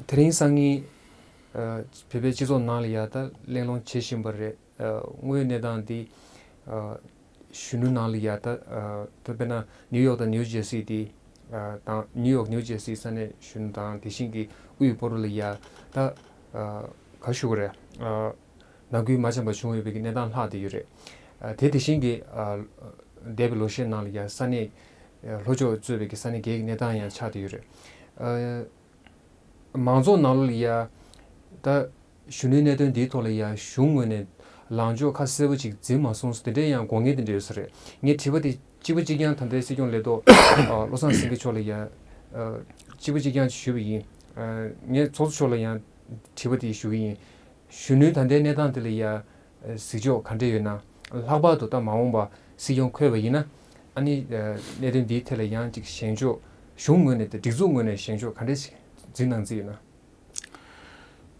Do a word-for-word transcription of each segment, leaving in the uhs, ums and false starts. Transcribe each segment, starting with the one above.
དེ་རིང་སང་ཉིན་ཨ་བོད་པའི་སྤྱི་ཚོགས་ནང་ལ་ཡ་ད་གླེང་སློང་བྱེད་བཞིན་པ་རེད། ཨ་དངོས་ཡོད་གནས་སྟངས་འདི་ཨ་གཞོན་ནུ་ནང་ལ་ཡ་ད་ཨ་ད་དཔེར་ན་ནིའུ་ཡོག་དང་ནིའུ་ཇེར་སི་འདི་ཨ་དང་ནིའུ་ཡོག་ནིའུ་ཇེར་སི་ས་གནས་གཞོན་ནུ་དང་དེ་བཞིན་གྱི་དབུས་བོད་ཕྲུག་ལ་ཡ་ད་ཨ་ག་ཞུ་དགོས་རེད། ཨ་ནང་ཁུལ་མ་འཆམ་པ་བྱུང་ཡོད་པའི་གི་གནས་སྟངས་ལྷག་བསྡད་ཡོད་རེད། ཨ་དེ་དེ་བཞིན་གྱི་ཨ་འདས་པའི་ལོ་ཤས་ནང་ལ་ཡ་ས་གནས་ལྷོ་ཕྱོགས་གཙོས་པའི་གི་ས་གནས་བརྒྱད་ཀྱི་གནས་སྟངས་ཡང་ཆགས་བསྡད་ཡོད་རེད། ཨ་མང་ཚོགས་ནང་ལོགས་ལ་ཡ་ད་གཞོན་ནུའི་གནད་དོན་འདིའི་ཐོག་ལ་ཡ་གཞུང་ངོས་ནས་ལངས་ཕྱོགས་ཁ་གསལ་པོ་ཅིག་འཛིན་མ་སོང་ཟེར་དེ་འདྲའི་ཡང་དགོངས་ངེས་དེ་འདྲ་ཡོད་ས་རེད། ངས་དྲི་བ་དེ་གཅིག་པ་གཅིག་རྐྱང་ད་ལྟའི་སྲིད་སྐྱོང་ལས་ཐོག་ཨ་བློ་བཟང་སེང་གེ་མཆོག་ལ་ཡ་ཨ་གཅིག་པ་གཅིག་རྐྱང་ཞུས་པ་ཡིན། ཨ་ངས་ཚོགས་གཙོ་མཆོག་ལ་ཡང་དྲི་བ་དེ་ཞུ་གི་ཡིན། གཞོན་ནུའི་ད་ལྟའི་གནས་སྟངས་དེ་ལ་ཡ་གཟིགས་ཕྱོགས་ག་འདྲ་ཡོད་ན། ལྷག་པར་དུ་ད་མ་འོངས་པ་སྲིད་སྐྱོང་འཁོད་པ་ཡིན་ན་ཨ་ནི་གནད་དོན་འདིའི་ཐད་ལ་ཡང་ཅིག་བཞེངས་ཕྱོགས་གཞུང་ངོས་ནས་དང་སྒྲིག་འཛུགས་ངོས་ནས་བཞེངས་ཕྱོགས་ག་འདྲ་ཞིག་འཛིན་གནང་རྩིས་ཡོད་ན།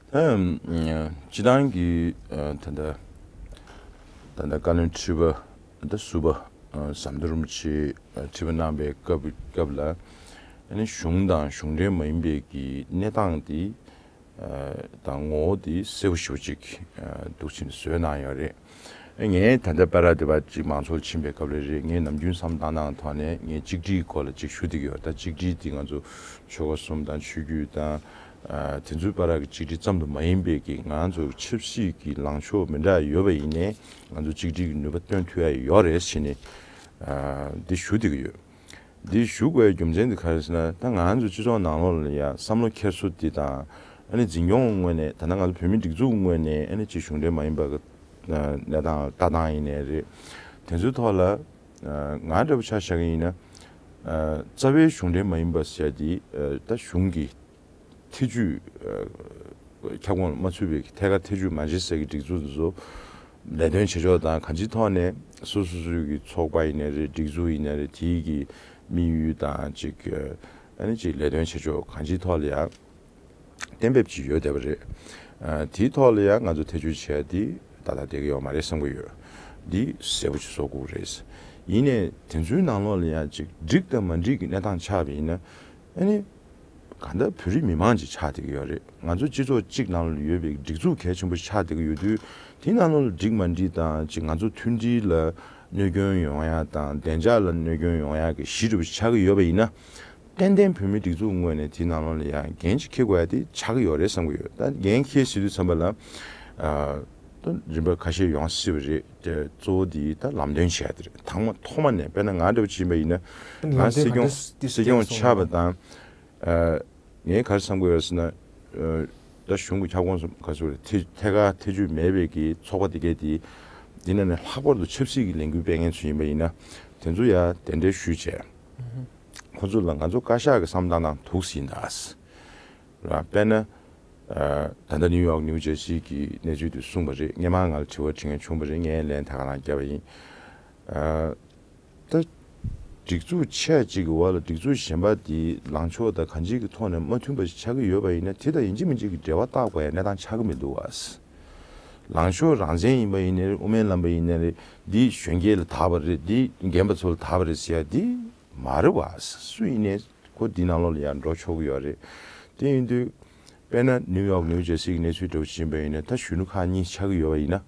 ད་སྤྱི་བཏང་གི་ད་ལྟ་ད་ལྟ་བཀའ་བློན་ཁྲི་པ་ད་ཟུར་པ་ཟམ་གདོང་རིན་པོ་ཆེ་ཁྲི་པ་གནང་པའི་སྐབས་སྐབས་ལ་ཨ་ནི་གཞུང་དང་གཞུང་འབྲེལ་མ་ཡིན་པའི་གི་གནས་སྟངས་དེ། དང་ངོ་བོ་དེ་གསལ་པོ་ཞེ་པོ་ཅིག་འདུག་ཕྱིན་བཟོས་གནང་ཡོད་རེད། ངས་ད་ལྟ་པ་ར་དེ་བ་ཅིག་མང་ཚོགས་ཕྱིན་པའི་སྐབས་རེ་རེ་ངས་ནམ་རྒྱུན་བསམ་བཏང་སྟངས་ཐོག་ནས་ངས་གཅིག་སྒྲིལ་སྐོར་ལ་ཅིག་ཞུ་བསྡད་ཀྱི་ཡོད། ད་གཅིག་སྒྲིལ་དེ་ང་ཚོ་ཆོལ་ཁ་གསུམ་དང་ཆོས་བརྒྱུད་དང་དེ་ཚོའི་བར་གྱི་གཅིག་སྒྲིལ་ཙམ་དུ་མ་ཡིན་པའི་གི་ང་ཚོ་ཆབ་སྲིད་ཀྱི་ལངས་ཕྱོགས་མི་འདྲ་ཡོད་པ་ཡིན་ནའི་ང་ཚོ་གཅིག་སྒྲིལ་གྱི་ནུས་པ་བཏོན་ཐུབ་ཡ་ཡོད་རེད་ཟེར་ནས་འདི་ཞུ་བསྡད་ཀྱི་ཡོད། འདི་ཞུ་དགོས་རྒྱུ་མཚན་འདི་ག་རེ་ཟེར་ན། ད་ང་ཚོ་སྤྱི་ཚོགས་ནང་ལོགས་ལ་ཡང་བསམ་བློ་འཁྱེར་སོ་འདི་དང་ཨ་ནི་འཛིན་སྐྱོང་ངོས་ནས་ད་ལྟ་ང་ཚོ་བོད་མི་སྒྲིག་འཛུགས་ངོས་ནས་ཨ་ནི་ཅིག་གཞུང་འབྲེལ་མ་ཡིན་པ་གི་གནས་སྟངས་ལྟ་སྟངས་ཡིན་ནའི་རེད། དེ་ཚོའི་ཐོག་ལ་ང་འདྲ་པོ་ཆ་བཞག་གི་ཡིན་ན་རྩ་བའི་གཞུང་འབྲེལ་མ་ཡིན་པ་ཟེར་ཡ་འདི་ད་གཞུང་གི་ཐེ་ཇུས་ཁྱབ་ཁོངས་མ་ཚུད་པའི་ཐད་ཀར་ཐེ་ཇུས་མ་བྱེད་ཟེར་གྱི་སྒྲིག་འཛུགས་འདི་ཚོ་ལས་དོན་བྱེད་ཕྱོགས་དང་གང་ཅིའི་ཐོག་ནས་སོ་སོ་སོའི་གི་ཚོགས་པ་ཡིན་ནའི་རེད། སྒྲིག་འཛུགས་ཡིན་ནའི་རེད། དེའི་གི་དམིགས་ཡུལ་དང་ཅིག་ཨ་ནི་ཅིག་ལས་དོན་བྱེད་ཕྱོགས་གང་ཅིའི་ཐོག་ལ་ཡང་གཏན་འབེབས་ཅིག་ཡོད་བསྡད་པ་རེད། དེའི་ཐོག་ལ་ཡང་ང་ཚོ་ཐེ་ཇུས་བྱས་ཏེ་ཏག་ཏག་བསྡད་ཀྱི་ཡོད་མ་རེད་བསམ་གྱི་ཡོད། འདི་གསལ་པོ་ཅིག་བཟོ་དགོས་རེད། ཡིན་ནའི་དེ་ཚོའི་ནང་ལོགས་ལ་ཡང་ཅིག་འགྲིག་དང་མ་འགྲིག་གི་གནས་སྟངས་ཆགས་པ་ཡིན་ན། ཨ་ནི། གང་ལྟར་བོད་རིགས་མི་མང་ཅིག་ཆགས་བསྡད་ཀྱི་ཡོད་རེད། ང་ཚོ་སྤྱི་ཚོགས་གཅིག་ནང་ལ་ཡོད་པའི་སྒྲིག་འཛུགས་གལ་ཆེན་པོ་ཆགས་བསྡད་ཀྱི་ཡོད་དུས། དེའི་ནང་ལོགས་ལ་འགྲིག་མ་འགྲིག་དང་ཅིག་ང་ཚོ་མཐུན་སྒྲིལ་ལ་གནོད་སྐྱོན་ཡོང་ཡ་དང་བདེ་འཇགས་ལ་གནོད་སྐྱོན་ཡོང་ཡ་གི་གཞི་འདྲ་པོ་ཞིག་ཆགས་ཀྱི་ཡོད་པ་ཡིན་ན། ཏན་ཏན་བོད་མིའི་སྒྲིག་འཛུགས་ངོས་ནས་དེའི་ནང་ལོགས་ལ་ཡང་འགན་ཅིག་འཁྱེར་དགོས་ཡ་དེ་ཆགས་ཀྱི་ཡོད་རེད་བསམ་གྱི་ཡོད། ད་འགན་འཁྱེར་ཟེར་དུས་ཙམ་པ་ལ། ད་རིམ་པ་ཁ་ཤས་ཡོང་སྲིད་པ་རེད། དེ་གཙོ་བོ་དེ་ད་ལམ་སྟོན་བྱས་དེ་རེད། དང་མ་ཐོག་མ་ནས་དཔེར་ན་ང་འདྲ་པོ་ཅིག་ཡིན་པ་ཡིན་ན། ང་སྲིད་སྐྱོང་སྲིད་སྐྱོང་ཆགས་པ་དང་། ངས་ག་རེ་བསམ་གྱི་ཡོད་ཟེར་ན། ད་གཞུང་གི་ཁྱབ་ཁོངས་སུ་ག་ཚོད་རེད། ཐད་ཐད་ཀར་ཐེ་ཇུས་མེད་པའི་གི་ཚོགས་པ་དེ་གས་དེ། འདི་ནང་ནས་ལྷག་པར་དུ་ཆབ་སྲིད་ཀྱི་ལས་འགུལ་སྤེལ་མཁན་ཚོ་ཡིན་པ་ཡིན་ན། དེ་ཚོ་ཡ་གདན་འདྲེན་ཞུས་བྱས། ཁོ་ཚོ་ལ་ང་ཚོ་བཀའ་ཤག་གི་བསམ་སྟངས་དང་འདུག་སེ་ཡིན་ད། ར་དཔེར་ན། ད་ལྟ་ནིའུ་ཡོག་ནིའུ་ཇར་སི་གི་གནས་ཚུལ་དེ་གསུངས་པ་རེད། སྔོན་མ་ང་ལ་དྲི་བ་དྲི་མཁན་བྱུང་བ་རེད། ངས་ལན་ད་ག་རང་བརྒྱབ་པ་ཡིན། ད། སྒྲིག་འཛུགས་ཆེ་གཅིག་གི་འོག་ལ་སྒྲིག་འཛུགས་གཞན་པ་དེའི་ལངས་ཕྱོགས་དང་གང་ཅིའི་གི་ཐོག་ནས་མ་མཐུན་པ་ཞིག་ཆགས་ཀྱི་ཡོད་པ་ཡིན་ན། དེ་དང་ཡིན་གཅིག་མིན་གཅིག་གི་འབྲེལ་བ་བཏགས་དགོས་ཡ་གནས་སྟངས་ཆགས་ཀྱི་མི་འདུག་བ། ལངས་ཕྱོགས་རང་བཙན་ཡིན་པ་ཡིན་ནའི་རེད། དབུ་མའི་ལམ་པ་ཡིན་ནའི་རེད། འདི་གཞོན་སྐྱེས་ལ་དག་པ་རེད། འདི་རྒན་པ་ཚོ་ལ་དག་པ་རེད་ཟེར་ཡ་འདི་མ་རེད་བ། སུ་ཡིན་ནའི་ཁོ་འདི་ནང་ལོགས་ལ་ཡང་འགྲོ་ཆོག་གི་ཡོད་རེད། དེ་ཡིན་དུས། དཔེར་ན་ནིའུ་ཡོག་ནིའུ་ཇར་སི་གི་གནས་ཚུལ་འདྲ་བོ་ཕྱིན་པ་ཡིན་ན། ད་གཞོན་ནུ་ཁག་གཉིས་ཆགས་ཀྱི་ཡོད་པ་ཡིན་ན།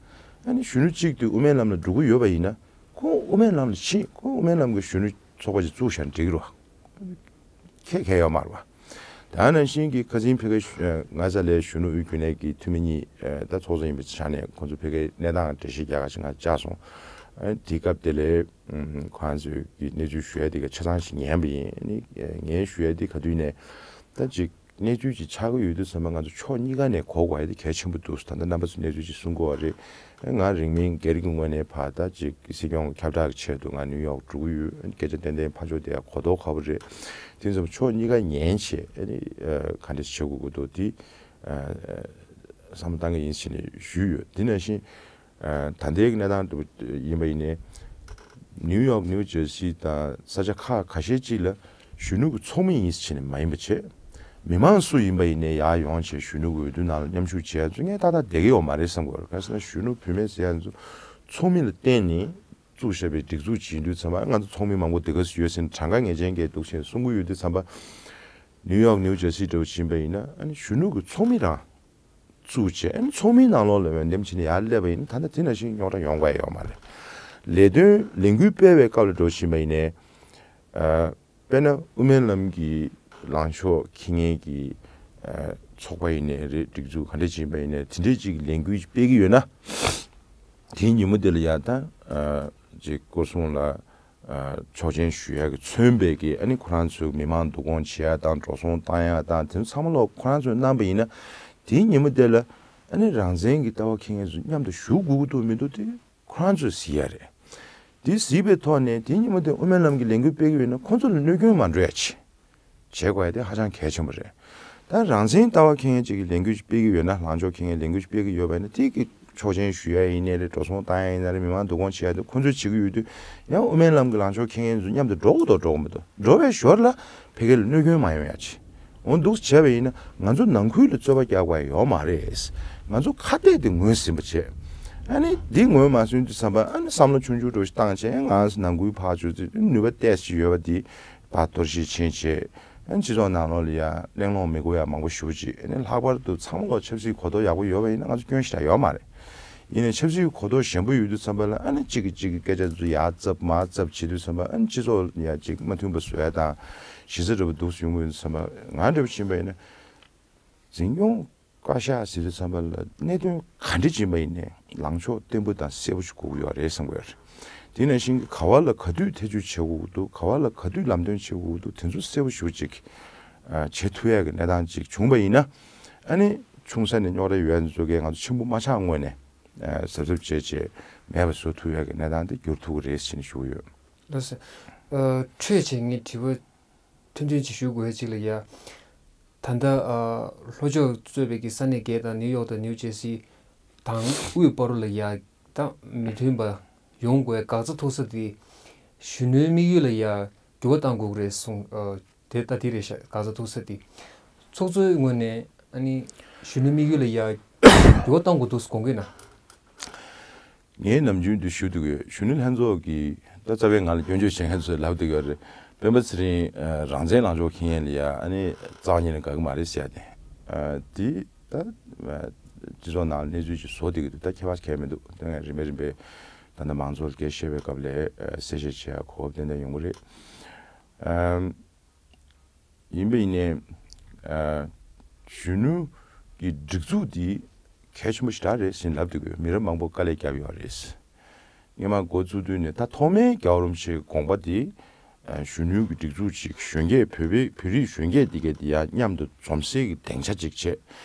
ཨ་ནི་གཞོན་ནུ་གཅིག་དེ་དབུ་མའི་ལམ་ལ་འགྲོ་གི་ཡོད་པ་ཡིན་ན། ཁོ་དབུ་མའི་ལམ་ལ་ཕྱིན། ཁོ་དབུ་མའི་ལམ་གྱི་གཞོན་ནུ་ཚོགས་པ་ཅིག་བཙུགས་བཞག་ན་འགྲིག་གི་རེད་བ། ཁྱད་ཁྱད་ཡོད་མ་རེད་བ། ད་ནང་བཞིན་གྱི་ཁ་སང་ཕ་གི་ང་ཙ་ལའི་གཞོན་ནུ་དབུས་རྒྱུན་ལས་ཀྱི་འཐུས་མི་གཉིས་ད་ཚོགས་གཙོ་ཡིན་པའི་ཆ་ནས་ཁོང་ཚོ་ཕ་གིའི་གནས་སྟངས་འགྲེལ་བཤད་རྒྱག་ག་ཅིག་ང་བཅར་སོང་། དེའི་སྐབས་དེ་ལས་ཁོང་ཚོས་ཀྱི་གནས་ཚུལ་ཞུ་ཡ་དེ་ག་ཆ་ཚང་ཞིག་ཉན་པ་ཡིན། ཨ་ནི་ངས་ཞུ་ཡ་དེ་ག་དུས་ནས་ད་ཅིག་གནས་ཚུལ་ཅིག་ཆགས་ཀྱི་ཡོད་དུས་ཙམ་པ་ང་ཚོ་ཕྱོགས་གཉིས་ཀ་ནས་གོ་དགོས་ཡ་དེ་གལ་ཆེན་པོ་འདུག་ད་ལྟ་རྣམ་པ་ཚོས་གནས་ཚུལ་ཅིག་གསུང་གི་ཡོད་རེད། ང་རིང་མིན་སྒེར་གྱི་ངོས་ནས་ཕར་ད་ཅིག་སྲིད་སྐྱོང་ཁྱབ་བསྒྲགས་ཀྱི་ཆེད་དུ་ང་ནིའུ་ཡོག་འགྲོ་གི་ཡོད། སྐད་ཆ་ཏན་ཏན་ཕར་ཕྱོགས་དེ་ཡང་གོ་ལྡོག་ཁ་པོ་རེད། དེ་ཙམ་ཕྱོགས་གཉིས་ཀ་ཉན་བྱས་ཨ་ནི་ག་འདྲ་བྱེད་དགོས་ཀྱི་འདུག་དེ་བསམ་བློ་བཏང་གི་ཡིན་ཟེར་ནས་ཞུས་ཡོད། དེ་ནང་བཞིན། ད་ལྟའི་གནས་སྟངས་ཡིན་པ་ཡིན་ནའི། ནིའུ་ཡོག་ནིའུ་ཇར་སི་དང་ས་ཆ་ཁག་ཁ་ཤས་ཅིག་ལ་གཞོན་ནུ་གི་ཚོགས་མི་ཡིན་ཟེར་ནས་མ་ཡིན་པ་བྱས། མི་མང་སུ་ཡིན་པ་ཡིན་ནའི་ཡར་ཡོང་བྱས་གཞོན་ནུ་གི་འོས་བསྡུ་ནང་ལ་མཉམ་ཞུགས་བྱས་ཚུལ་ངས་ཏག་ཏག་བསྡད་ཀྱི་ཡོད་མ་རེད་བསམ་གྱི་ཡོད་རེད། ག་རེ་ཟེར་ན་གཞོན་ནུ་བུད་མེད་ཟེར་ཡ་ཚོ་ཚོགས་མི་ལ་བརྟེན་ནས་བཙུགས་བཞག་པའི་སྒྲིག་འཛུགས་ཅིག་ཡིན་དུས་ཙམ་པ། ང་ཚོ་ཚོགས་མི་མང་པོ་དེ་ག་ཚོད་ཡོད་ཟེར་ནས་གྲངས་ཀ་ངེས་ཅན་གྱི་འདུག་ཟེར་གསུང་གི་ཡོད་དུས་ཙམ་པ། ནིའུ་ཡོག་ནིའུ་ཇར་སི་འདྲ་བོ་ཕྱིན་པ་ཡིན་ན་ཨ་ནི་གཞོན་ནུ་གི་ཚོགས་མི་རང་བཙུགས་བྱས་ཨ་ནི་ཚོགས་མིའི་ནང་ལོགས་ལ་འོས་འདེམས་བྱས་ནས་ཡར་སླེབས་པ་ཡིན་ན་ད་ལྟ་དེ་ནང་བཞིན་རྙོག་དྲ་ཡོང་ག་ཡོད་མ་རེད། ལས་དོན་ལས་འགུལ་སྤེལ་བའི་སྐབས་ལ་འགྲོ་བཞིན་པ་ཡིན་ནའི། ཨ། དཔེར་ན་དབུ་མའི་ལམ་གྱི་ལངས་ཕྱོགས་འཁྱེར་མཁན་གྱི་ཨ། ཚོགས་པ་ཡིན་ནའི་རེད། སྒྲིག་འཛུགས་ག་འདྲས་ཅིག་ཡིན་པ་ཡིན་ནའི་དེ་འདྲས་ཅིག་ལས་འགུལ་སྤེལ་གྱི་ཡོད་ན། དེའི་ཉིན་མོ་དེ་ལ་ཡ་ད་ཨ། ཅིག་སྐོར་སྲུང་ལ་ཨ། ཆོག་མཆན་ཞུ་ཡག་གི་མཚོན་པའི་གི་ཨ་ནི་ཁོ་རང་ཚོའི་མི་མང་བསྡུ་སྐོང་བྱེད་ཡག་དང་འགྲོ་སོང་བཏང་ཡག་དང་དེ་ཚོ་ཚང་མ་ལོག་ཁོ་རང་ཚོས་གནང་པ་ཡིན་ན། དེའི་ཉིན་མོ་དེ་ལ་ཨ་ནི་རང་བཙན་གྱི་ལྟ་བ་འཁྱེར་མཁན་ཚོ་མཉམ་དུ་བཞུགས་དགོས་ཀྱི་འདུག་མི་འདུག་དེ་ཁོ་རང་ཚོས་གཟིགས་ཡ་རེད། དེ་གཟིགས་པའི་ཐོག་ནས་དེ་ཉིན་མོ་དེ་དབུ་མའི་ལམ་གྱི་ལས་འགུལ་སྤེལ་གྱི་ཡོད་ན་ཁོ་ཚོ་ལ་གནོད་སྐྱོན་མ་འགྲོ་ཡ་ཆེད་བྱེད་དགོས་ཡ་དེ་ཧ་ཅང་གལ་ཆེན་པོ་རེད། ད་རང་བཙན་ལྟ་བ་འཁྱེར་མཁན་ཅིག་གིས་ལས་འགུལ་སྤེལ་གྱི་ཡོད་ན། ལངས་ཕྱོགས་འཁྱེར་མཁན་ལས་འགུལ་སྤེལ་གྱི་ཡོད་པ་ཡིན་ན་དེ་གི་ཆོག་མཆན་ཞུ་ཡ་ཡིན་ནའི་རེད། འགྲོ་སོང་བཏང་ཡ་ཡིན་ན་རེད། མི་མང་བསྡུ་སྐོང་བྱེད་ཡ་དེ་ཁོ་ཚོས་བྱེད་ཀྱི་ཡོད་དུས་ཡང་དབུ་མའི་ལམ་གྱི་ལངས་ཕྱོགས་འཁྱེར་མཁན་ཚོ་མཉམ་དུ་འགྲོ་དགོས་འདུག་འགྲོ་དགོས་མི་འདུག་འགྲོ་བའི་ཞོར་ལ་ཕ་གི་ལ་གནོད་སྐྱོན་མ་ཡོང་ཡ་ཆེད། འོ་འདུག་བྱས་པ་ཡིན་ན་ང་ཚོ་ནང་ཁུལ་ལ་རྩོད་པ་རྒྱག་དགོས་ཡ་ཡོད་མ་རེད། ང་ཚོ་ཁ་གཏད་དེ་ངོས་ཟིན་པ་བྱས། ཨ་ནི་འདི་ངོས་མ་ཟིན་དུས་ཙམ་པ་ཨ་ནི་བསམ་བློ་ཆུང་ཆུང་འདྲ་བོ་ཞིག་བཏང་བྱས་ང་ནང་ཁུལ་ཕར་ཚུར་ནུས་པ་ཏོག་ཙམ་ཡོད་པ་འདི་ཕར་གཏོར་བཤིག་ཕྱིན་བྱས། ཨ་ནི་སྤྱི་ཚོགས་ནང་ལོགས་ལ་ཡ་གླེང་སློང་མི་དགོས་ཡ་མང་པོ་ཞེ་པོ་ཅིག་ཨ་ནི་ལྷག་པར་དུ་ཚང་མ་ལོག་ཆབ་སྲིད་གོ་རྟོགས་ཡག་པོ་ཡོད་པ་ཡིན་ན་ང་ཚོ་སྐྱོན་ཞེ་དྲག་ཡོད་མ་རེད། ཡིན་ནའི་ཆབ་སྲིད་གོ་རྟོགས་ཞན་པོ་ཡོད་དུས་ཙམ་པ་ལ་ཨ་ནི་གཅིག་གིས་གཅིག་གི་སྐད་ཆ་ཚོ་ཡར་བཙབ་མར་བཙབ་བྱེད་དུས་ཙམ་པ་ཨ་ནི་སྤྱི་ཚོགས་ཡ་གཅིག་མ་མཐུན་པ་བཟོ་ཡ་དང་གཞི་རྩ་འདྲ་པོ་འདུག་སེ་ཡོང་གི་ཡོད་དུས་ཙམ་པ་ང་འདྲ་པོ་ཕྱིན་པ་ཡིན་ན། འཛིན་སྐྱོང་བཀའ་ཤག་ཟེར་དུས་ཙམ་པ་ལ་གནད་དོན་ག་འདྲ་ཕྱིན་པ་ཡིན་ནའི་ལངས་ཕྱོགས་བརྟན་པོ་དང་གསལ་པོ་ཞིག་དགོས་ཀྱི་ཡོད་རེད་བསམ་གྱི་ཡོད་རེད། དེ་ནང་བཞིན་གྱི་ག་བ་ལ་ག་དུས་ཐེ་བྱུས་བྱེད་དགོས་ཀྱི་འདུག་ག་བ་ལ་ག་དུས་ལམ་སྟོན་བྱེད་དགོས་ཀྱི་འདུག་དེ་ཚོ་གསལ་པོ་ཞེ་པོ་ཅིག་ཨ། བྱེད་ཐུབ་ཡག་གི་གནས་སྟངས་ཅིག་བྱུང་པ་ཡིན་ན། ཨ་ནི་ཆུང་ས་ནས་རྙོག་དྲ་ཡོད་ཡ་ཚོ་གས་ང་ཚོ་ཆེན་པོ་མ་ཆགས་སྔོན་ནས་ཨ། གཟབ་གཟབ་བྱས་བྱས་མེད་པ་བཟོ་ཐུབ་ཡག་གི་གནས་སྟངས་དེ་འགྱུར་ཐུབ་ཀྱི་རེད་ཟེར་ནས་ཞུ་གི་ཡོད། ལགས་སོ། ཨ། འཕྲོས་བྱས་ངས་དྲི་བ་ཐུང་ཐུང་ཅིག་ཞུ་དགོས་ཡ་ཅིག་ལ་ཡ། ད་ལྟ་ཨ། ལྷོ་ཕྱོགས་གཙོས་པའི་གི་ས་གནས་བརྒྱད་དང་ནིའུ་ཡོག་དང་ནིའུ་ཇར་སི་དང་དབུས་བར་ལ་ཡ་ད་མི་མཐུན་པ་ཡོང་དགོས་འགག་རྩ་ཐུག་ས་དེ་གཞོན་ནུའི་དམིགས་ཡུལ་ལ་ཡ་འགྱུར་བ་གཏང་དགོས་ཀྱི་རེད་གསུངས། ཨ། དེ་ལྟ་དེ་རེད་ཤག་འགག་རྩ་ཐུག་ས་དེ་ཚོགས་གཙོའི་ངོས་ནས་ཨ་ནི་གཞོན་ནུའི་དམིགས་ཡུལ་ལ་ཡ་འགྱུར་བ་གཏང་དགོས་འདུག་དགོངས་ཀྱི་ན། ངའི་ནམ་རྒྱུན་དུ་ཞུ་འདུག་ཡོད། གཞོན་ནུ་ལྷན་ཚོགས་ཀྱི་ད་རྩ་བའི་ང་ལ་སྐྱོན་བརྗོད་བྱེད་མཁན་ཚོས་ལབ་འདུག་ཡོད་རེད། སྤེན་པ་ཚེ་རིང་རང་བཙན་ལངས་ཕྱོགས་འཁྱེར་མཁན་ལ་ཡ་ཨ་ནི་རྩ་བ་ཉིད་ནས་དགའ་གི་མ་རེད་ཟེར་ཡ་དེ། དེ་ད་སྤྱི་ཚོགས་ནང་གནས་ཚུལ་ཅིག་བཟོ་བསྡད་ཀྱི་འདུག་ད་ཁྱད་པར་གང་ཡང་མི་འདུག་དེ་ངས་རིམ་པས་རིམ་པས་ད་ལྟ་མང་ཚོགས་ལ་སྐད་བཤད་པའི་སྐབས་ལ་གསལ་བཤད་བྱེད་ཡ་གོ་སྐབས་ཏན་ཏན་ཡོང་གི་རེད། ཡིན་པ་ཡིན་ནའི། ཨ། གཞོན་ནུ་གི་སྒྲིག་འཛུགས་འདི་གལ་ཆེན་པོ་ཞེ་དྲག་རེད་ཟེར་ལབ་འདུག་གི་མི་རབས་མང་པོ་དཀའ་ལས་བརྒྱབ་ཡོད་རེད། སྔོན་མ་འགོ་བཙུགས་དུས་ནས་ད་ཐོག་མའི་རྒྱལ་བ་རིན་པོ་ཆེའི་དགོངས་པ་འདི། ཨ། གཞོན་ནུ་གི་སྒྲིག་འཛུགས་ཅིག་གཞོན་སྐྱེས་བོད་པའི་བོད་རིགས་གཞོན་སྐྱེས་འདི་གས་འདི་ཡང་མཉམ་དུ་འཛོམས་སའི་གི་སྡིངས་ཆ་ཅིག་བྱས།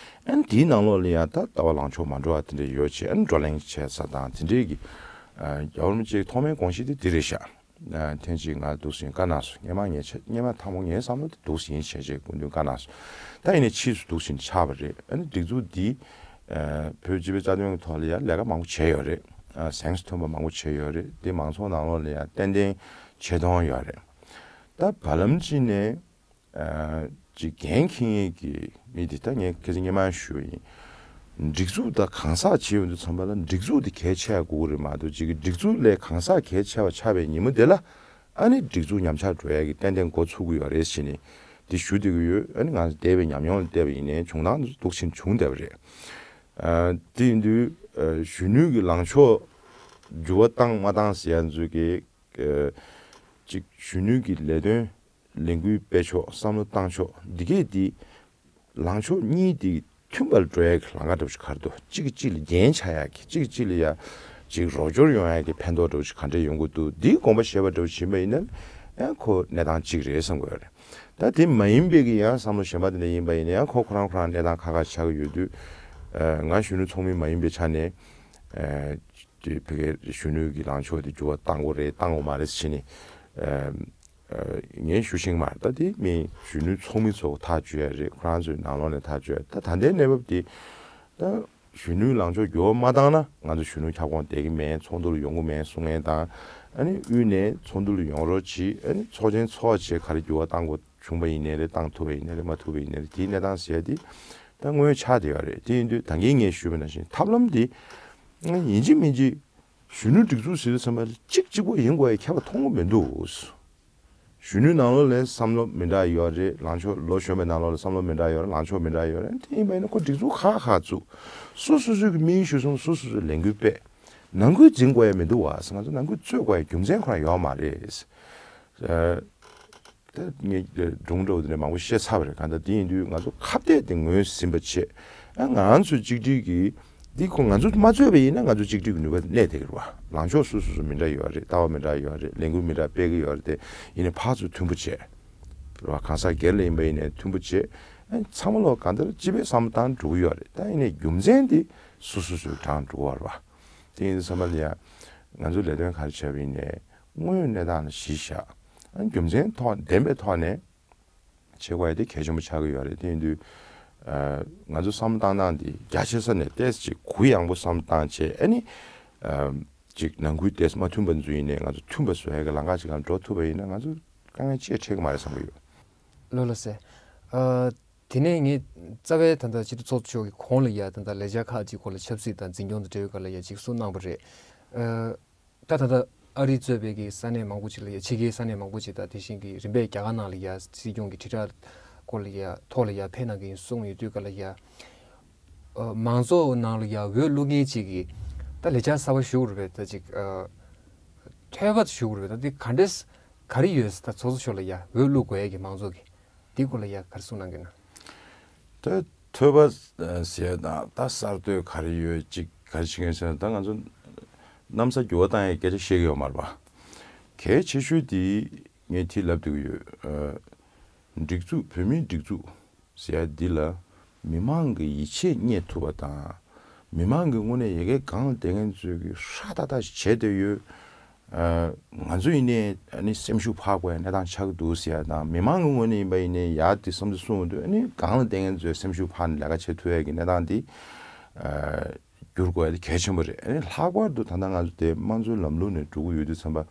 ཨ་ནི་དེའི་ནང་ལོགས་ལ་ཡང་ད་ལྟ་བ་ལངས་ཕྱོགས་མ་འགྲོ་བ་དེ་འདྲ་ཡོད་བྱས་ཨ་ནི་བགྲོ་གླེང་བྱས་ས་དང་དེ་འདྲའི་གི། ཨ། རྒྱལ་བ་རིན་པོ་ཆེའི་ཐོག་མའི་དགོངས་གཞི་དེ་འདི་རེད་ཤག་ཨ། ཐེངས་གཅིག་ང་འདུག་སེ་བཀའ་གནང་སོང་། སྔོན་མ་ངས་ཆ་སྔོན་མ་དང་པོ་ངའི་བསམ་བློ་དེ་འདུག་སེ་ཡིན་བྱས་བྱས་སྐུ་མདུན་བཀའ་གནང་སོང་། ད་ཡིན་ནའི་ཕྱིས་སུ་འདུག་སེ་ཆགས་པ་རེད། ཨ་ནི་སྒྲིག་འཛུགས་འདི། ཨ། བོད་སྤྱི་པའི་རྩ་དོན་གྱི་ཐོག་ལ་ཡང་ལས་ཀ་མང་པོ་བྱས་ཡོད་རེད། ཨ། གཟེངས་སུ་ཐོན་པ་མང་པོ་བྱས་ཡོད་རེད། དེ་མང་ཚོགས་ནང་ལོགས་ལ་ཡང་ཏན་ཏན་ཆེ་མཐོང་ཡོད་རེད། ད་བར་ལམ་གཅིག་ནས། ཨ། ཅིག་འགན་འཁྱེར་མཁན་གྱི་མི་དེ་ད་ངས་ཁ་སང་སྔོན་མ་ཞུས་པ་ཡིན། སྒྲིག་འཛུགས་དང་གང་ཟག་བྱེད་ཡོང་དུས་ཙམ་པ་ལ་སྒྲིག་འཛུགས་དེ་གལ་ཆེ་བ་དགོས་ཀྱི་རེད་མ་གཏོགས་ཅིག་གི་སྒྲིག་འཛུགས་ལས་གང་ཟག་གལ་ཆེ་བ་ཆགས་པའི་ཉིན་མོ་དེ་ལ་ཨ་ནི་སྒྲིག་འཛུགས་ཉམས་ཆག་འགྲོ་ཡ་གི་ཏན་ཏན་འགོ་ཚུགས་ཀྱི་ཡོད་རེད་ཟེར་ནས་དེ་ཞུ་བསྡད་ཀྱི་ཡོད། ཨ་ནི་ང་ཚོ་འདས་པའི་ཉམས་མྱོང་ལ་བལྟས་པ་ཡིན་ནའི་བྱུང་སྟངས་འདི་འདུག་ཕྱིན་བྱུང་བསྡད་པ་རེད། ཨ། དེ་ཡིན་དུས། ཨ། གཞོན་ནུ་གི་ལངས་ཕྱོགས་འགྱུར་བ་བཏང་མ་བཏང་ཟེར་ཡ་ཚོ་གི། ཨ། ཅིག་གཞོན་ནུ་གི་ལས་དོན། ལས་འགུལ་སྤེལ་ཕྱོགས་བསམ་བློ་བཏང་ཕྱོགས་འདི་གས་འདི་ལངས་ཕྱོགས་གཉིས་འདི་མཐུན་པར་འགྲོ་ཡ་གི་ལམ་ཁ་འདྲ་བོ་ཞིག་ག་རེ་འདུག་གཅིག་གིས་གཅིག་ལ་རྒྱན་ཆགས་ཡ་གི་གཅིག་གིས་གཅིག་ལ་ཡ་ཅིག་རོགས་སྐྱོར་ཡོང་ཡ་གི་ཕན་ཐོགས་འདྲ་བོ་ཞིག་ག་འདྲས་ཡོང་གི་འདུག་འདིའི་དགོངས་པ་བཞེས་པ་འདྲ་བོ་ཞིག་ཡིན་པ་ཡིན་ན་ཡང་ཁོ་གནས་སྟངས་གཅིག་རེད་བསམ་གི་ཡོད་རེད། ད་དེ་མ་ཡིན་པའི་གི་ཡང་བསམ་བློ་གཞན་པ་དེ་འདྲ་ཡིན་པ་ཡིན་ན་ཡང་ཁོ་ཁོ་རང་ཁོ་རང་གནས་སྟངས་ཁག་ཁག་ཆགས་ཀྱི་ཡོད་དུས། ཨ། ང་གཞོན་ནུ་ཚོགས་མི་མ་ཡིན་པའི་ཆ་ནས། ཨ། དེ་བོད་སྐད་གཞོན་ནུ་གི་ལངས་ཕྱོགས་དེ་འགྱུར་བ་བཏང་དགོས་རེད་བཏང་དགོས་མ་རེད་ཟེར་ནས། ཨ། ཨ། ངས་ཞུ་ཤེས་ཀྱི་མ་རེད། ད་དེ་མི་གཞོན་ནུ་ཚོགས་མི་ཚོ་ཐག་གཅོད་ཡ་རེད། ཁོ་རང་ཚོའི་ནང་ལོགས་ནས་ཐག་གཅོད་ཡ་རེད། ད་ད་ལྟའི་གནས་བབ་དེ་ད་གཞོན་ནུའི་ལངས་ཕྱོགས་འགྱུར་བ་མ་བཏང་ན་ང་ཚོ་གཞོན་ནུ་ཁྱབ་ཁོངས་བསྡད་ཀྱི་མེད། ཚོགས་འདུ་ལ་ཡོང་གི་མེད་གསུང་མཁན་དང་། ཨ་ནི་དབུས་ནས་ཚོགས་འདུ་ལ་ཡོང་རོགས་གྱིས། ཨ་ནི་ཚོགས་ཆེན་ཚོགས་བྱས་ག་རེ་འགྱུར་བ་བཏང་དགོས་བྱུང་བ་ཡིན་ནའི་རེད། བཏང་ཐུབ་པ་ཡིན་ནའི་རེད། མ་ཐུབ་པ་ཡིན་ནའི་རེད། དེའི་གནས་སྟངས་ཟེར་ཡ་དེ་ད་དངོས་ཆགས་བསྡད་ཡོད་རེད། དེ་ཡིན་དུས་ད་གིན་ངས་ཞུས་པ་ནང་བཞིན་ཐབས་ལམ་དེ་ཡིན་གཅིག་མིན་གཅིག་གཞོན་ནུ་སྒྲིག་འཛུགས་ཟེར་དུས་ཙམ་པ་ལ་གཅིག་གཅིག་པོ་ཡིན་དགོས་ཡ་ཁྱད་པར་མཐོང་གི་མི་འདུག་གཞོན་ནུའི་ནང་ལོགས་ལ་བསམ་བློ་མི་འདྲ་ཡོད་རེད། ལངས་ཕྱོགས་ལོ་གཞོན་པའི་ནང་ལོགས་ལ་བསམ་བློ་མི་འདྲ་ཡོད་རེད། ལངས་ཕྱོགས་མི་འདྲ་ཡོད་རེད། དེ་ཡིན་པ་ཡིན་ན་ཁོ་སྒྲིག་འཛུགས་ཁག་ཁག་བཙུགས། སོ་སོ་སོའི་གི་དམིགས་ཡུལ་ཞུ་སོང་། སོ་སོ་སོའི་ལས་འགུལ་སྤེལ། ནང་ཁུལ་འཛིང་དགོས་ཡ་མི་འདུག་བ། ང་ཚོ་ནང་ཁུལ་རྩོད་དགོས་ཡ་རྒྱུ་མཚན་ཁོ་རང་ཡོད་མ་རེད། ཨ། ད་ངས་སྒྲུང་འདྲ་བོ་དེ་འདྲ་མང་པོ་བཤད་ཚར་བ་རེད། གང་ལྟར་དེ་ཡིན་དུས་ང་ཚོ་ཁ་གཏད་དེ་ངོས་ཟིན་པ་བྱས། ཨ། ང་ཚོ་གཅིག་སྒྲིལ་གྱི་འདི་ཁོ་ང་ཚོ་མ་རྩོད་པ་ཡིན་ན་ང་ཚོ་གཅིག་སྒྲིལ་གྱི་ནུས་པ་གནས་བསྡད་ཀྱི་རེད་བ། ལངས་ཕྱོགས་སོ་སོ་སོ་མི་འདྲ་ཡོད་རེད། ལྟ་བ་མི་འདྲ་ཡོད་རེད། ལས་འགུལ་མི་འདྲ་སྤེལ་གྱི་ཡོད་རེད། དེ་ཡིན་ནའི་ཕར་ཚུར་མཐུན་པོ་བྱས་རེད་བ། གང་ཟག་སྒེར་ལ་ཡིན་པ་ཡིན་ནའི་མཐུན་པོ་བྱས། ཨ། ཚང་མ་ལོག་གང་ལྟར་སྤྱི་པའི་བསམ་བློ་བཏང་འགྲོ་གི་ཡོད་རེད། ད་ཡིན་ནའི་རྒྱུ་མཚན་འདི་སོ་སོ་སོའི་དྲང་འགྲོ་གི་ཡོད་རེད་བ། དེ་ཡིན་དུས་ཙམ་པ་ལ་ཡ་ང་ཚོས་ལས་དོན་ག་རེ་བྱས་པ་ཡིན་ནའི་དངོས་ཡོད་གནས་སྟངས་ལ་གཞི་བཞག། ཨ། རྒྱུ་མཚན་ཐོག་ལྡན་པའི་ཐོག་ནས་བྱེད་དགོས་ཡ་དེ་གལ་ཆེན་པོ་ཆགས་ཀྱི་ཡོད་རེད། དེ་ཡིན་དུས། ཨ། ང་ཚོ་བསམ་བློ་བཏང་སྟངས་འདི་རྒྱ་ཆེ་ས་ནས་ཏོག་ཙམ་ཅིག་གུ་ཡངས་པོ་བསམ་བློ་བཏང་བྱས། ཨ་ནི། ཨ། ཅིག་ནང་ཁུལ་ཏོག་ཙམ་མ་མཐུན་པ་ཚོ་ཡིན་ནའི་ང་ཚོ་མཐུན་པ་བཟོ་ཡ་གི་ལམ་ཁ་ཅིག་ལ་འགྲོ་ཐུབ་པ་ཡིན་ན་ང་ཚོ་དཀའ་ངལ་ཅི་ཡང་འཕྲད་ཀྱི་མ་རེད་བསམ་གྱི་ཡོད། ལགས་ལགས་སེ། ཨ། དེ་ནས་ངས་རྩ་བའི་ད་ལྟ་སྤྱི་འཐུས་ཚོགས་གཙོ་མཆོག་གིས་གོང་ལ་ཡ་ད་ལྟ་ལས་འཆར་ཁག་ཅིག་སྐོར་ལ་ཆབ་སྲིད་དང་འཛིན་སྐྱོང་དང་འབྲེལ་བའི་སྐོར་ལ་ཡ་ཅིག་གསུངས་གནང་བ་རེད། ཨ། ད་ད་ལྟ་ཨ་རི་གཙོས་པའི་གི་ས་གནས་མང་པོ་ཅིག་ལ་ཡ། ཕྱི་རྒྱལ་ས་གནས་མང་པོ་ཅིག་དང་དེ་བཞིན་གྱི་རིམ་པས་རྒྱ་གར་ནང་ལ་ཡ་སྲིད་སྐྱོང་གི་དྲིལ་བསྒྲགས་སྐོར་ལ་ཡ་ཐོག་ལ་ཡ་ཕེབས་གནང་གི་ཡིན་གསུངས་ཡོད་དུས་ག་ལ་ཡ། ཨ། མང་ཚོགས་ནང་ལ་ཡ་འོས་བླུག་མཁན་ཅིག་གིས་ད་ལས་འཆར་གསར་པ་ཞུ་དགོས་རེད་པས། ད་ཅིག་ཨ། ཐོས་པ་ཞུ་དགོས་རེད་པས། ད་འདི་ག་འདྲས་ག་རེ་ཡོད་ད་ཚོགས་གཙོ་མཆོག་ལ་ཡ་འོས་བླུག་དགོས་ཡ་གི་མང་ཚོགས་ཀྱི། འདི་སྐོར་ལ་ཡ་ག་རེ་གསུངས་གནང་གི་ན། ད་ཐོས་པ་ཟེར་དང་ད་གསར་གཏོད་ག་རེ་ཡོད་ཅིག་ག་རེ་བྱེད་མཁན་ཟེར་ན། ད་ང་ཚོ་གནམ་ས་འགྱུར་བ་བཏང་ཡའི་སྐད་ཆ་བཤད་ཀྱི་ཡོད་མ་རེད་པ། གལ་ཆེ་ཤོས་དེ་ངས་དེ་ལབ་བསྡད་ཀྱི་ཡོད། ཨ། སྒྲིག་འཛུགས། བོད་མིའི་སྒྲིག་འཛུགས་ཟེར་ཡ་འདི་ལ་མི་མང་གི་ཡིད་ཆེས་རྙེད་ཐུབ་པ་དང་། མི་མང་གི་དངོས་གནས་ཡ་གི་སྒང་ལ་བསྡད་མཁན་ཚོས་ཀྱི་ཧྲ་ཏག་ཏག་ཞིག་བྱས་བསྡད་ཡོད། ཨ། ང་ཚོ་ཡིན་ནའི་ཨ་ནི་སེམས་ཤུགས་འཕར་དགོས་ཡ་གནས་སྟངས་ཆགས་ཀྱི་འདུག་ཟེར་ཡ་དང་། མི་མང་གི་ངོས་ནས་ཡིན་པ་ཡིན་ནའི་ཡ་དེ་བསམ་ཚུལ་གསུངས་ཡོང་དུས་ཨ་ནི་སྒང་ལ་བསྡད་མཁན་ཚོས་སེམས་ཤུགས་འཕར་ནས་ལས་ཀ་བྱེད་ཐུབ་ཡ་གི་གནས་སྟངས་དེ། ཨ། བསྒྱུར་དགོས་ཡ་དེ་གལ་ཆེན་པོ་རེད། ཨ་ནི་ལྷག་པར་དུ་ད་ལྟ་ང་ཚོ་དེ་དམངས་གཙོའི་ལམ་ལུགས་ནས་འགྲོ་གི་ཡོད་དུས་ཙམ་པ།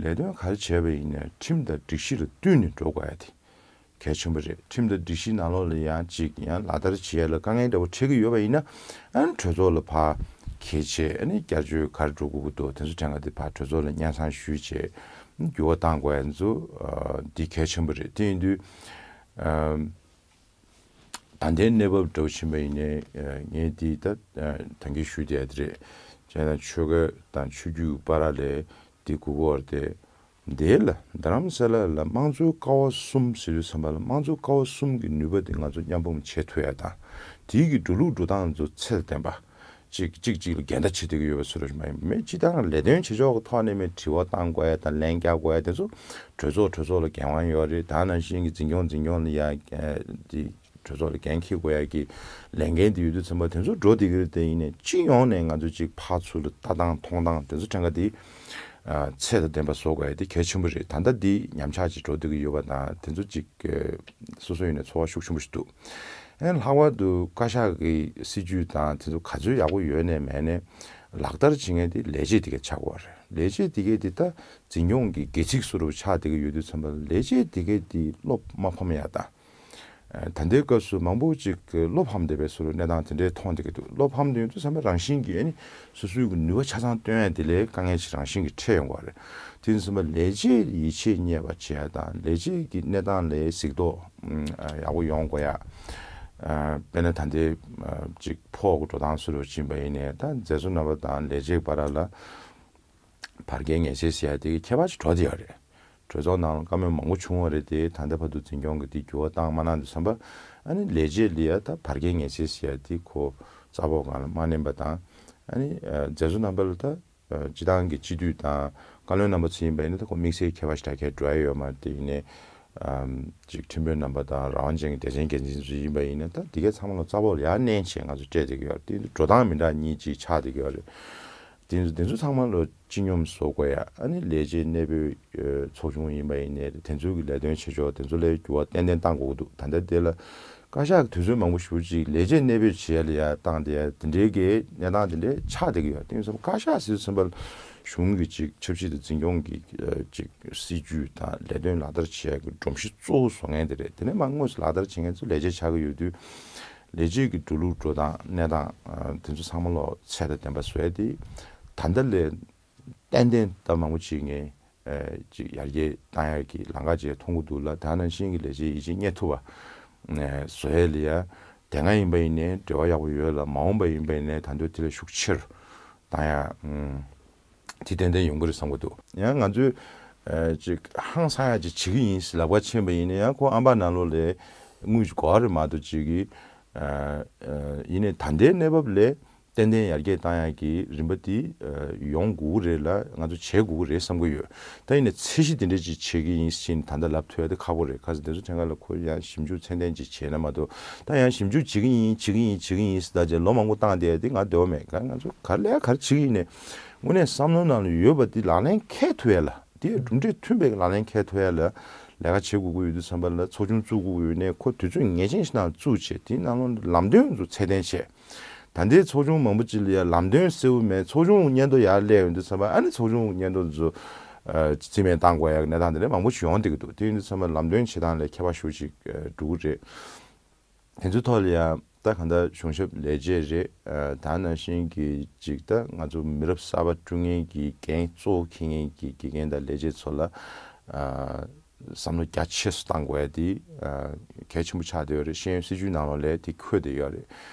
ལས་དོན་ག་རེ་བྱས་པ་ཡིན་ནའི་ཁྲིམས་དང་སྒྲིག་གཞི་ལ་བསྟུན་ནས་འགྲོ་དགོས་ཡ་དེ་གལ་ཆེན་པོ་རེད། ཁྲིམས་དང་སྒྲིག་གཞིའི་ནང་ལོགས་ལ་ཡང་ཅིག་ཡང་ལག་བསྟར་བྱེད་ཡ་ལ་དཀའ་ངལ་འདྲ་པོ་འཕྲད་ཀྱི་ཡོད་པ་ཡིན་ན། ཨ་ནི་གྲོས་ཚོགས་ལ་ཕར་འཁྱེར་བྱས། ཨ་ནི་བསྐྱར་བཅོས་ག་རེ་འགྲོ་དགོས་ཀྱི་འདུག་དེ་ཚོ་དྲན་ག་དེ་ཕར་གྲོས་ཚོགས་ལ་སྙན་སེང་ཞུས་བྱས་འགྱུར་བ་བཏང་དགོས་ཡ་ཚོ་འདི་གལ་ཆེན་པོ་རེད། དེ་ཡིན་དུས། ཨ། ད་ལྟའི་གནས་བབ་འདྲ་པོ་ཕྱིན་པ་ཡིན་ནའི། ཨ། ངས་འདི་ད་ད་གིན་ཞུས་བསྡད་ཡ་དེ་རེད། བྱས་ན་ཆོལ་ཁ་དང་ཆོས་བརྒྱུད་བར་ལ་འདི་དགོས་ཀྱི་ཡོད་རེད་དེ། འདི་ལ་རྡ་རམ་ས་ལ་ལ་དམངས་གཙོའི་ཀ་བ་གསུམ་ཟེར་དུས་ཙམ་པ་ལ་དམངས་གཙོའི་ཀ་བ་གསུམ་གྱི་ནུས་པ་དེ་ང་ཚོ་མཉམ་སྤུངས་བྱེད་ཐུབ་ཡ་དང་། དེའི་གི་འགྲོ་ལུགས་འགྲོ་སྟངས་ཚོ་ཚད་ལྡན་པ། གཅིག་གཅིག་གཅིག་ལ་འགལ་ཟླ་བྱེད་བསྡད་ཀྱི་ཡོད་པ་བཟོ་འདྲ་ཞིག་མ་ཡིན་པ། མི་སྤྱི་བཏང་ལས་དོན་བྱེད་ཕྱོགས་ཀྱི་ཐོག་ནས་མི་དྲི་བ་བཏང་དགོས་ཡ་དང་ལན་རྒྱག་དགོས་ཡ་དེ་ཚོ་གྲོས་ཚོགས་གྲོས་ཚོགས་ལ་འགན་དབང་ཡོད་རེད། ད་ནང་བཞིན་གྱི་འཛིན་སྐྱོང་འཛིན་སྐྱོང་ལ་ཡ་དེ་གྲོས་ཚོགས་ལ་འགན་འཁྱེར་དགོས་ཡ་གི་ལས་འགན་དེ་ཡོད་དུས་ཙམ་པ་དེ་ཚོ་འགྲོ་བསྡད་ཀྱི་རེད། དེ་ཡིན་ནའི་སྤྱི་ཡོངས་ནས་ང་ཚོ་གཅིག་ཕར་ཚུར་ལ་ལྟ་སྟངས་མཐོང་སྟངས་དེ་ཚོ་ཕྲན་ག་དེ་ཚད་དང་ལྡན་པ་བཟོ་དགོས་ཡ་དེ་གལ་ཆེན་པོ་རེད། ད་ལྟ་འདི་ཉམས་ཆག་ཅིག་འགྲོ་བསྡད་ཀྱི་ཡོད་པ་དང་དེ་ཚོ་གཅིག་སོ་སོ་ཡིན་ནའི་ཚོར་བ་ཤུགས་ཆེན་པོ་ཞིག་འདུག་ཨེ། ལྷག་པར་དུ་བཀའ་ཤག་གི་སྲིད་ཇུས་དང་དེ་ཚོ་ག་ཚོད་ཡག་པོ་ཡོད་ནའི་མེད་ནའི་ལག་བསྟར་བྱེད་མཁན་དེ་ལས་བྱེད་དེ་གས་ཆགས་ཀྱི་ཡོད་རེད། ལས་བྱེད་དེ་གས་དེ་ད་འཛིན་སྐྱོང་གི་སྒལ་ཚིགས་བཟོ་འདྲ་ཆགས་བསྡད་ཀྱི་ཡོད་དུས་ཙམ་པ་ལ་ལས་བྱེད་དེ་གས་དེ་བློ་མ་ཕམ་ཡ་དང་། ཨེ། ད་ལྟའི་སྐབས་སུ་མང་པོ་ཅིག་གི་བློ་ཕམ་བསྡད་པའི་བཟོ་འདྲ་གནས་སྟངས་དེ་འདྲའི་མཐོང་བསྡད་ཀྱི་འདུག་བློ་ཕམ་བསྡད་ཡོང་དུས་ཙམ་པ་རང་བཞིན་གྱིས་ཨ་ནི་སོ་སོའི་གི་ནུས་པ་ཆ་ཚང་བཏོན་ཡ་དེ་ལས་དཀའ་ངལ་ཞིག་རང་བཞིན་གྱིས་འཕྲད་ཡོང་གི་རེད། དེ་ཡིན་ཙམ་པ་ལས་བྱེད་ཡིད་ཆེས་རྙེད་པ་བྱེད་ཡ་དང་ལས་བྱེད་ཀྱི་གནས་སྟངས་ལ་གཟིགས་རྟོག་ཨ། ཡག་པོ་ཡོང་དགོས་ཡ། ཨ། དཔེར་ན་ད་ལྟའི་ཨ། ཅིག་ཕོགས་ཀྱི་འགྲོ་སྟངས་བཟོ་འདྲ་ཕྱིན་པ་ཡིན་ནའི་ད་མཛད་གཙོ་རྣམ་པ་དང་ལས་བྱེད་བར་ལ་བར་བརྒལ་ངལ་སེལ་ཟེར་ཡ་དེ་གི་ཁྱད་པར་ཅིག་འགྲོ་བསྡད་ཡོད་རེད། གྲོས་ཚོགས་ནང་ལ་བཀའ་མོལ་མང་པོ་བྱུང་བ་རེད་དེ། ད་ལྟ་བར་དུ་འཛིན་སྐྱོང་གི་དེ་འགྱུར་བ་བཏང་མ་གནང་དུས་ཙམ་པ་ཨ་ནི་ལས་བྱེད་ལ་ཡ་ད་བར་བརྒལ་ངལ་སེལ་ཟེར་ཡ་དེ་ཁོ་རྩ་བོ་སྒང་ལ་མ་གནང་པ་དང་། ཨ་ནི་ཨ། མཛད་གཙོ་རྣམ་པ་ལ་ད་ཨ། སྤྱི་བཏང་གི་སྤྱི་འཐུས་དང་བཀའ་བློན་རྣམ་པ་ཚོ་ཡིན་པ་ཡིན་ན་ད་ཁོ་དམིགས་བསལ་ཁྱད་པར་ཞིག་ད་གས་འགྲོ་ཡ་ཡོད་མ་རེད། དེ་ཡིན་ནའི་ཨམ། ཅིག་ཁྲིམས་དཔོན་རྣམ་པ་དང་རང་དབང་ཅན་གྱི་སྡེ་ཚན་འགན་འཛིན་ཚོ་ཡིན་པ་ཡིན་ན་ད་དེ་གས་ཚང་མ་ལ་རྩ་བོ་ལ་ཡར་མནན་བྱས་ང་ཚོ་སྤྲད་བསྡད་ཀྱི་ཡོད་རེད། དེ་འགྲོ་སྟངས་མི་འདྲ་གཉིས་ཅིག་ཆགས་བསྡད་ཀྱི་ཡོད་རེད། དེ་ཚོ་དེ་ཚོ་ཚང་མ་ལ་སྤྱི་སྙོམས་བཟོ་དགོས་ཡ། ཨ་ནི་ལས་བྱེད་གནས་སྤོའི་ཚོགས་ཆུང་ཡིན་པ་ཡིན་ནའི་དེ་ཚོའི་གི་ལས་དོན་བྱེད་ཕྱོགས་དེ་ཚོ་ལ་འགྱུར་བ་ཏན་ཏན་གཏང་དགོས་ཀྱི་འདུག་ད་ལྟ་དེ་ལ་བཀའ་ཤག་གི་དུས་ཚོད་མང་པོ་ཞེ་པོ་ཅིག་ལས་བྱེད་གནས་སྤོས་བྱེད་ཡ་ལ་ཡ་བཏང་བསྡད་ཡ་དེ་འདྲའི་གི་གནས་སྟངས་དེ་འདྲའི་ཆགས་བསྡད་ཀྱི་ཡོད། དེ་ཡིན་ཙང་བཀའ་ཤག་ཟེར་དུས་ཙམ་པ་ལ་གཞུང་གི་ཅིག་ཆབ་སྲིད་དང་འཛིན་སྐྱོང་གི་ཨ། ཅིག་སྲིད་ཇུས་དང་ལས་དོན་ལག་བསྟར་བྱེད་ཡ་གི་སྒྲོམ་གཞི་གཙོ་བོ་བཟོ་མཁན་དེ་རེད། དེ་ནས་མར་དངོས་སུ་ལག་བསྟར་བྱེད་མཁན་ཚོ་ལས་བྱེད་ཆགས་ཀྱི་ཡོད་དུས་ལས་བྱེད་ཀྱི་འགྲོ་ལུགས་འགྲོ་སྟངས་གནས་སྟངས་ཨ། དེ་ཚོ་ཚང་མ་ལོག་ཚད་དང་ལྡན་པ་བཟོ་ཡ་དེ་ད་ལྟ་ལས་ཏན་ཏན་ད་མང་པོ་ཅིག་ངས་ ཨ་ཅིག་ཡར་རྒྱས་བཏང་ཡག་གི་ལམ་ཁ་ཅིག་མཐོང་གི་འདུག་ལ། དེ་ནང་བཞིན་གྱི་ལས་བྱེད་ཡིད་ཆེས་རྙེད་ཐུབ་པ་ཨ་བཟོ་ཡས་ལ་ཡ་དེ་སྔ་ཡིན་པ་ཡིན་ནའི་འབྲེལ་བ་ཡག་པོ་ཡོད་ལ། མ་འོངས་པ་ཡིན་པ་ཡིན་ནའི་ད་དུང་དེ་ལས་ཤུགས་ཆེ་རུ་བཏང་ཡག་ཨ་དེ་ཏན་ཏན་ཡོང་གི་རེད་བསམ་གྱི་འདུག། ཡང་ང་ཚོས་ཨ་ཅིག་ཧང་སང་ཡག་ཅིག་བྱེད་ཀྱི་ཡིན་ལབ་ག་ཕྱིན་པ་ཡིན་ན་ཡང་ཁོ་ཨམ་པ་ནང་ལོགས་ལ་དངུལ་ཅིག་དགོས་རེད་མ་གཏོགས་ཅིག་གི་ཨ་ཨ་ཡིན་ནའི་ད་ལྟའི་གནས་བབ་ལ་ཏན་ཏན་ཡར་རྒྱས་བཏང་ཡག་གི་རིམ་པ་དེ་ཨ་ཡོང་དགོས་ཀྱི་རེད་ལ། ང་ཚོ་བྱེད་དགོས་ཀྱི་རེད་བསམ་གྱི་ཡོད། ད་ཡིན་ནའི་ཚད་གཞི་དེ་འདྲ་ཅིག་བྱེད་ཀྱི་ཡིན་ཕྱིན་ད་ལྟ་ལབ་ཐུབ་ཡག་དེ་ཁག་པོ་རེད། ག་ཟེར་དེ་ཚོ་ཕྲན་ཁ་ལ་ཁོ་ཡང་ཞིབ་འཇུག་ཚད་ལྡན་ཅིག་བྱས་ན་མ་གཏོགས། ད་ཡང་ཞིབ་འཇུག་བྱེད་ཀྱི་ཡིན་བྱེད་ཀྱི་ཡིན་བྱེད་ཀྱི་ཡིན་ཟེར་ད་ཅིག་ལོ་མང་པོ་བཏང་བསྡད་ཡག་དེ་ང་འདོད་པ་མེད། ག་ང་ཚོ་ག་ལས་ག་རེ་བྱེད་ཀྱི་ཡིན་ནའི་དངོས་གནས་བསམ་བློ་ནང་ལ་ཡོད་པ་དེ་ལག་ལེན་འཁེལ་ཐུབ་ཡག་ལ། དེ་གྲུབ་འབྲས་མཐུན་པའི་ལག་ལེན་འཁེལ་ཐུབ་ཡག་ལ་ལས་ཀ་བྱེད་དགོས་ཀྱི་ཡོད་དུས་ཙམ་པ་ལ། ཚོགས་ཆུང་བཙུགས་དགོས་ཀྱི་ཡོད་ནའི་ཁོ་དུས་ཚོད་ངེས་ཅན་ཞིག་ནང་བཙུགས་བྱས་དེའི་ནང་ལོགས་ལམ་སྟོན་ཚོ་ཚད་ལྡན་བྱས། ད་ལྟའི་ཚོགས་ཆུང་མང་པོ་ཅིག་ལ་ཡང་ལམ་སྟོན་གསལ་པོ་མེད། ཚོགས་ཆུང་སྙན་ཐོ་ཡར་སླེབས་ཡོང་དུས་ཙམ་པ་ཨ་ནི་ཚོགས་ཆུང་སྙན་ཐོ་ཚོ་ཨ་རྩིས་མེད་བཏང་དགོས་ཡག་གནས་སྟངས་དེ་འདྲ་མང་པོ་ཞིག་ཡོང་བསྡད་ཀྱི་འདུག། དེ་ཡིན་དུས་ཙམ་པ་ལམ་སྟོན་བྱེད་སྟངས་ལ་ཁྱད་པར་ཤུགས་ཤིག་ཨ་འགྲོ་གི་རེད། དེ་ཚོའི་ཐོག་ལ་ཡང་ད་གང་ལྟར་གཞུང་ཞབས་ལས་བྱེད་རེད། ཨ་ད་ནང་བཞིན་གྱི་ཅིག་ད་ང་ཚོ་མི་རབས་གསར་པ་བསྐྲུན་མཁན་གྱི་འགན་གཙོ་བོ་འཁྱེར་མཁན་གྱི་དགེ་རྒན་དང་ལས་བྱེད་ཚོ་ལ་ཨ་བསམ་བློ་རྒྱ་ཆེ་སུ་བཏང་དགོས་ཡ་དེ་ཨ་གལ་ཆེན་པོ་ཆགས་བསྡད་ཡོད་རེད། ཤེས་ཡོན་སྲིད་ཇུས་ནང་ལོགས་ལ་དེ་འཁོད་བསྡད་ཡོད་རེད།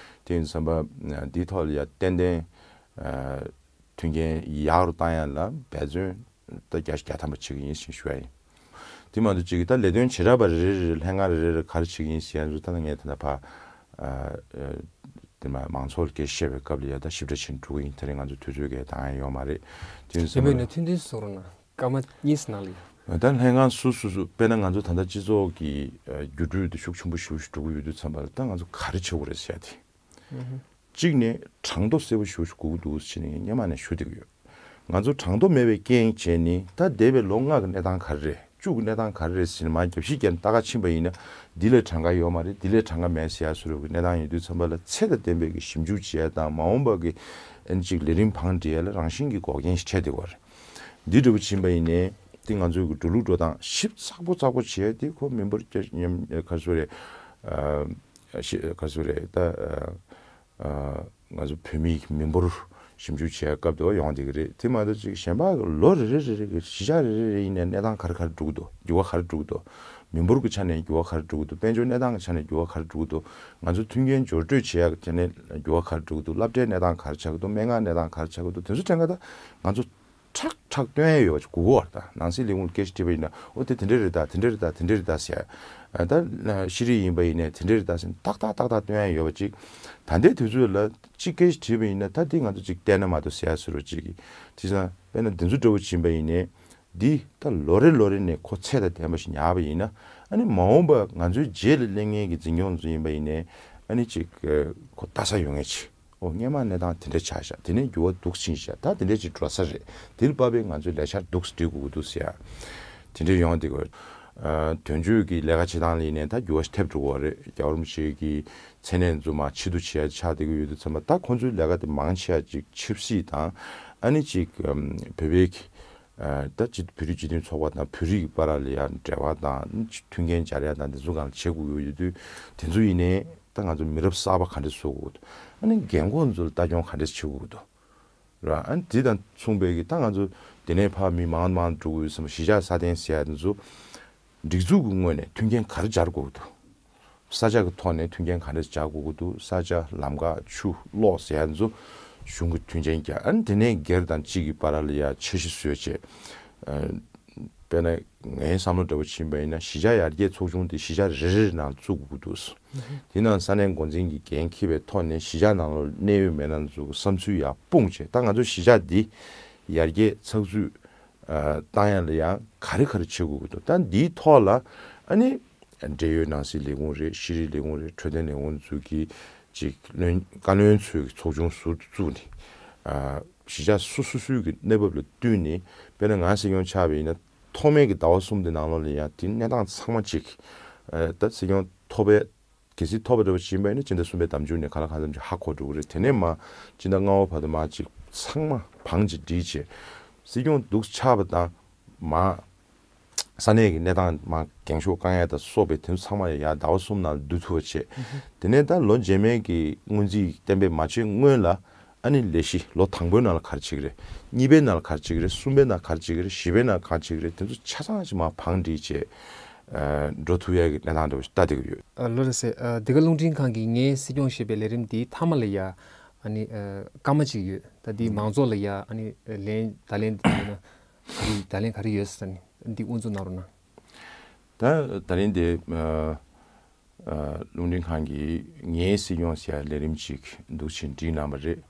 དེ་ཡིན་དུས་ཙམ་པ་ཨ་འདིའི་ཐོག་ལ་ཡ་ཏན་ཏན་ཨ་མཐུན་རྐྱེན་ཡག་རུ་བཏང་ཡ་ལ་འབད་བརྩོན་ད་རྒྱ་ཆེ་རྒྱ་ཐམ་པ་བྱེད་ཀྱི་ཡིན་ཞེས་ཞུ་ཡ་ཡིན། དེ་མ་གཏོགས་ཅིག་ད་ལས་དོན་བྱེད་རབས་པ་རེ་རེ་རེ་ལྷན་ཁང་རེ་རེ་རེ་ག་རེ་བྱེད་ཀྱི་ཡིན་ཞེས་ཡང་ད་ལྟ་ངས་ད་ལྟ་ཕ་ཨ་ཨ་དེ་མ་མང་ཚོགས་ལ་སྐད་ཆ་བཤད་པའི་སྐབས་ལ་ཡ་ད་ཞིབ་ཕྲ་ཕྱིན་འགྲོ་གི་ཡིན། དེ་རིང་ང་ཚོ་དུས་ཚོད་ཀྱི་འདང་ཡང་ཡོད་མ་རེད། དེ་ཡིན་ཡིན་པས་ན་ཙང་མཐུན་སྒྲིལ་བཟོ་རོགས་གནང་། སྐར་མ་གཉིས་ནང་ལ་ཡ། ད་ལྷན་ཁང་སུ་སུ་སུ་དཔེར་ན་ང་ཚོ་ད་ལྟ་སྤྱི་ཚོགས་ཀྱི་ཨ་འགྱུར་འགྲོས་དེ་ཤུགས་ཆེན་པོ་ཞེ་པོ་ཞིག་འགྲོ་གི་ཡོད་དུས་ཙམ་པ་ལ་ད་ང་ཚོ་ག་རེ་བྱེད་དགོས་རེད་ཟེར་ཡ་དེ། གཅིག་ནས་གྲངས་ཐོ་གསལ་པོ་ཞེ་པོ་ཞིག་དགོས་ཀྱི་འདུག་ཟེར་ནས་སྔོན་མ་ནས་ཞུ་བསྡད་ཀྱི་ཡོད། ང་ཚོ་གྲངས་ཐོ་མེད་པའི་རྐྱེན་བྱས་ནས་ད་འདས་པའི་ལོ་ལྔ་གི་གནས་སྟངས་ག་རེ་རེད། བཅུ་གི་གནས་སྟངས་ག་རེ་རེད་ཟེར་ནས་མར་རྒྱབ་བཤིག་བརྒྱབ་ནས་ལྟ་ག་ཕྱིན་པ་ཡིན་ན་འདི་ལས་གྲངས་ཀ་ཡོད་མ་རེད། འདི་ལས་གྲངས་ཀ་མེད་ཟེར་ཡ་བཟོ་འདྲ་གི་གནས་སྟངས་ཡིན་དུས་ཙམ་པ་ལ་ཚད་དང་ལྡན་པའི་གི་ཞིབ་འཇུག་བྱེད་ཡ་དང་མ་འོངས་པ་གི་ཨ་ནི་ཅིག་ལས་རིམ་བང་སྒྲིག་ཡ་ལ་རང་བཞིན་གྱི་འགོག་རྐྱེན་ཞིག་འཕྲད་བསྡད་ཡོད་རེད། འདི་འདྲ་པོ་ཕྱིན་པ་ཡིན་ནའི་དེ་ང་ཚོའི་གི་འགྲོ་ལུགས་འགྲོ་སྟངས་ཞིབ་ཚགས་པོ་ཚགས་པོ་བྱས་ཏེ་ཁོ་མི་འབོར་གྱ་ཉམས་ག་རེ་ཟེར་རེད། ཨ་ཤི་ག་རེ་ཟེར་རེད་ད། ཨ་ང་ཚོ་བོད་མིའི་མི་འབོར་ཞིབ་འཇུག་བྱེད་སྐབས་དུ་ཡོང་བསྡད་ཀྱི་རེད། དེ་མ་གཏོགས་ཅིག་གཞན་པ་ལོ་རེ་རེ་རེ་རེ་གི་གཞིས་ཆགས་རེ་རེ་རེ་ཡིན་ནའི་གནས་སྟངས་ག་རེ་ག་རེ་འགྲོ་གི་འདུག། འགྱུར་བ་ག་རེ་འགྲོ་གི་འདུག། མི་འབོར་གྱི་ཆ་ནས་འགྱུར་བ་ག་རེ་འགྲོ་གི་འདུག། དཔལ་འབྱོར་གནས་སྟངས་ཀྱི་ཆ་ནས་འགྱུར་བ་ག་རེ་འགྲོ་གི་འདུག། ང་ཚོ་མཐུན་རྐྱེན་སྦྱོར་སྤྲོད་བྱེད་ཡག་ཆ་ནས་འགྱུར་བ་ག་རེ་འགྲོ་གི་འདུག། སློབ་གྲྭའི་གནས་སྟངས་ག་རེ་ཆགས་ཀྱི་འདུག། སྨན་ཁང་གནས་སྟངས་ག་རེ་ཆགས་ཀྱི་འདུག། དེ་ཚོ་ཕྲན་ཁ་ད་ང་ཚོ་ཁྲག་ཁྲག་སྟོན་ཡ་ཡོད་པ་ཅིག་དགོས་ཀྱི་ཡོད་རེད། ད་ནང་སྲིད་ལས་ཁུངས་ལ་སྐད་ཆ་དྲིས་པ་ཡིན་ན་ཨོ་དེ་དེ་འདྲ་རེད་ད་དེ་འདྲ་རེད་ད་དེ་འདྲ་རེད་ད་ཟེར་ཡ། ད་ཤེས་རིག་ཡིན་པ་ཡིན་ནའི་དེ་འདྲ་རེད་ད་ཟེར་ཏག་ཏག་ཏག་ཏག་སྟོན་ཡ་ཡོད་པ་ཅིག། ད་ལྟའི་དུས་ཚོད་ལ་གཅིག་སྐད་ཆ་དྲིས་པ་ཡིན་ན་ད་འདི་ང་ཚོ་ཅིག་བལྟས་ན་མ་གཏོགས་ཟེར་ཡ་བཟོ་འདྲ་ཅིག་གི་དེ་ཙང་དཔེར་ན་འདི་ཚོ་འདྲ་བོ་ཕྱིན་པ་ཡིན་ནའི་འདི་ད་ལོ་རེ་ལོ་རེ་ནས་ཁོ་ཚད་དང་ལྡན་པ་ཞིག་ཉར་བ་ཡིན་ན་ཨ་ནི་མ་འོངས་པ་ང་ཚོའི་རྗེས་ལ་སླེབས་མཁན་གྱི་འཛིན་སྐྱོང་ཚོ་ཡིན་པ་ཡིན་ནའི་ཨ་ནི་ཅིག་ཁོ་ལྟ་ས་ཡོད་མཁན་ཅིག། ཨོ་སྔོན་མ་གནས་སྟངས་དེ་འདྲ་ཆགས་ཤག། དེ་ནས་འགྱུར་བ་འདུག་ཕྱིན་ཤག། ད་དེ་འདྲ་ཅིག་འགྲོ་ས་རེད། དེར་བབས་པའི་ང་ཚོའི་ལས་འཆར་འདུག་སྒྲིག་དགོས་ཀྱི་འདུག་ཟེར་ཡ། དེ་འདྲ་ཡོང་དེ་དགོས། ཨ་དོན་གཅོད་ཀྱི་ལས་ཀ་བྱེད་སྟངས་ལ་ཡིན་ནའི་ད་འགྱུར་བ་ཞིག་ཐེབས་འགྲོ་གི་རེད། རྒྱལ་བ་རིན་པོ་ཆེ་གི་མཚན་གནས་རྫུན་མ་ཕྱིར་བསྡུ་བྱེད་ཡ་ཆགས་བསྡད་ཀྱི་ཡོད་དུས་ཙམ་པ་ད་ཁོང་ཚོའི་ལས་ཀ་དེ་མང་ཆེ་བ་ཅིག་ཆབ་སྲིད་དང་ཨ་ནི་ཅིག་ཨམ་བོད་པའི་གི་ཨ་ད་སྤྱི་བོད་རིགས་སྤྱི་མཐུན་ཚོགས་པ་དང་བོད་རིགས་བར་ལ་ཡང་འབྲེལ་བ་དང་མཐུན་རྐྱེན་སྦྱར་ཡ་དང་དེ་ཚོ་སྒང་ལ་བྱེད་དགོས་ཀྱི་ཡོད་དུས་དེ་ཚོ་ཡིན་ནའི་ད་ང་ཚོ་མི་རབས་གསར་པ་ག་འདྲས་བཟོ་དགོས་འདུག། ཨ་ནི་རྒན་གོག་ཚོ་ལ་ལྟ་སྐྱོང་ག་འདྲས་བྱེད་དགོས་འདུག་ར། ཨ་ནི་དེ་དང་མཚུངས་པའི་གི་ད་ང་ཚོ་དེ་ནས་ཕར་མི་མང་མང་འགྲོ་དགོས་ཡོད་བསམ་གཞིས་ཆགས་སྲ་བརྟན་ཟེར་ཡ་དེ་ཚོ་སྒྲིག་འཛུགས་ཀྱི་ངོས་ནས་མཐུན་རྐྱེན་ག་རེ་སྦྱར་དགོས་འདུག། ས་ཆ་གི་ཐོག་ནས་མཐུན་རྐྱེན་ག་འདྲས་སྦྱར་དགོས་ཀྱི་འདུག། ས་ཆ་ལམ་ཁ་ཆུ་གློག་ཟེར་ཡ་ཚོ་གཞུང་གི་མཐུན་རྐྱེན་རྒྱག། ཨ་ནི་དེ་ནས་སྒེར་དང་སྤྱི་གི་བར་ལ་ཡ་འཆར་གཞི་བཟོས་བྱས། ཨ་དཔེར་ན་ངའི་བསམ་བློ་འདྲ་པོ་ཕྱིན་པ་ཡིན་ན་གཞིས་ཆགས་ཡར་རྒྱས་ཚོགས་ཆུང་དེ་གཞིས་ཆགས་རེ་རེ་ནང་བཙུགས་དགོས་ཀྱི་འདུག། དེ་ནང་ས་གནས་འགོ་འཛིན་གྱི་འགན་འཁྱེར་བའི་ཐོག་ནས་གཞིས་ཆགས་ནང་ལོགས་གནད་ཡོད་མི་སྣ་ཚོ་གི་བསམ་ཚུལ་ཡར་སྤུངས་བྱས། ད་ང་ཚོ་གཞིས་ཆགས་འདི་ཡར་རྒྱས་ཚགས་ཚུད་ཨ་བཏང་ཡ་ལ་ཡང་ག་རེ་ག་རེ་བྱེད་དགོས་ཀྱི་འདུག། ད་འདིའི་ཐོག་ལ་ཨ་ནི་འབྲེལ་ཡོད་ནང་སྲིད་ལས་ཁུངས་རེད། ཤེས་རིག་ལས་ཁུངས་རེད། འཕྲོད་བསྟེན་ལས་ཁུངས་ཚོ་གི་ཅིག་བློན་བཀའ་བློན་ཚོའི་ཚོགས་ཆུང་ཟུར་དུ་བཙུགས་ནས་ཨ་གཞིས་ཆགས་སོ་སོ་སོའི་གི་གནས་བབ་ལ་བསྟུན་ནས་དཔེར་ན་ང་སྲིད་སྐྱོང་ཆགས་པ་ཡིན་ན་ཐོག་མའི་གི་ཟླ་བ་གསུམ་དེ་ནང་ལོགས་ལ་ཡང་དེ་གནས་སྟངས་ཚང་མ་ཅིག་ཨ་ད་སྲིད་སྐྱོང་ཐོབ་པའི་གལ་སྲིད་ཐོབ་པ་འདྲ་བོ་ཞིག་ཡིན་པ་ཡིན་ན་སྤྱི་ཟླ་གསུམ་པའི་ཟླ་མཇུག་ནས་གང་ལ་གང་འཚམ་ཅིག་ཧ་གོ་འགྲོ་གི་རེད། དེ་ནས་མར་སྤྱི་ཟླ་ལྔ་པ་བར་དུ་མར་ཅིག་ཚང་མ་བང་ཅིག་སྒྲིལ་བྱས་སྲིད་སྐྱོང་འདུག་ཆགས་པ་དང་མར་ས་གནས་ཀྱི་གནས་སྟངས་མར་འགེངས་ཤོག་བཀང་ཡ་དང་སོགས་པའི་དེ་ཚོ་ཚང་མ་ཡར་ཟླ་བ་གསུམ་ནང་བསྡུ་ཐུབ་པ་བྱས། དེ་ནས་ད་ལོ་རྗེས་མའི་གི་སྔོན་རྩིས་གཏན་འབེབས་མ་བྱས་སྔོན་ལ་ ཨ་ནི་ལས་གཞི་ལོ་དང་པོའི་ནང་ལ་ག་རེ་བྱེད་ཀྱི་རེད། གཉིས་པའི་ནང་ལ་ག་རེ་བྱེད་ཀྱི་རེད། གསུམ་པའི་ནང་ག་རེ་བྱེད་ཀྱི་རེད། བཞི་པའི་ནང་ག་རེ་བྱེད་ཀྱི་རེད། དེ་ཚོ་ཆ་ཚང་ཞིག་མར་བང་སྒྲིག་བྱས། ཨ། འགྲོ་ཐུབ་ཡ་གི་གནས་སྟངས་འདྲ་བོ་ཞིག་ལྟ་བསྡད་ཀྱི་ཡོད། ཨ། ལགས་སོ། ཨ། འདི་ག་རླུང་འཕྲིན་ཁང་གིས་ངའི་སྲིད་སྐྱོང་ཞེས་པའི་ལས་རིམ་འདིའི་མཐའ་མ་ལ་ཡ། ཨ་ནི། ཨ། སྐར་མ་གཅིག་ཡོད། ད་འདིའི་མང་ཚོགས་ལ་ཡ། ཨ་ནི། ལན། བརྡ་ལན་འདི་ཡོད་ན། ག་རེ། བརྡ་ལན་ག་རེ་ཡོད་ཟེར་ནི་འདི་དབུ་འཛུགས་གནང་རོགས་གནང་། ད་ད་རིང་འདི། ཨ། ཨ། རླུང་འཕྲིན་ཁང་གིས་ངའི་སྲིད་སྐྱོང་ཟེར་ཡ་ལས་རིམ་ཅིག་འདུག་ཅིང་བསྒྲིགས་གནང་བ་རེད།